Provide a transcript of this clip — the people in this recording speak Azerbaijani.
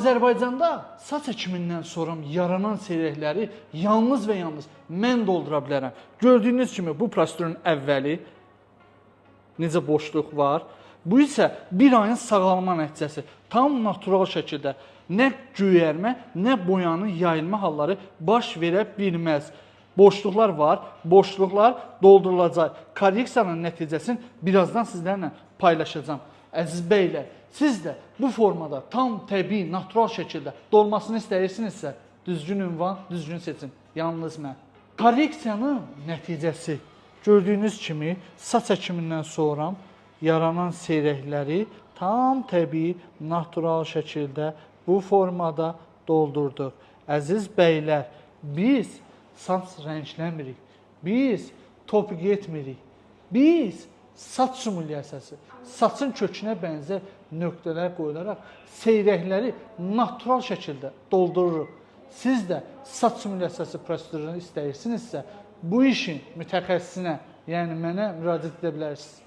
Azərbaycanda saç əkimindən sonra yaranan seyrəkləri yalnız və yalnız mən doldura bilərəm. Gördüyünüz kimi bu prosedurun əvvəli necə boşluq var. Bu isə bir ayın sağalma nəticəsi. Tam natural şəkildə nə göyərmə, nə boyanın yayılma halları baş verə bilməz. Boşluqlar var, boşluqlar doldurulacaq. Korreksiyanın nəticəsini birazdan sizlərlə paylaşacağam. Əziz bəylər, siz də bu formada tam təbii, natural şəkildə dolmasını istəyirsinizsə, düzgün ünvan, düzgün seçin. Yalnız mən. Korreksiyanın nəticəsi gördüyünüz kimi saç əkimindən sonra yaranan seyrəkləri tam təbii, natural şəkildə bu formada doldurduq. Əziz bəylər, biz saç rəngləmirik. Biz topik etmirik. Biz saç stimulyasiyası, saçın kökünə bənzər nöqtələr qoyularaq seyrəkləri natural şəkildə doldururuq. Siz də saç stimulyasiyası prosedurunu istəyirsinizsə, bu işin mütəxəssisinə, yəni mənə müraciət edə bilərsiniz.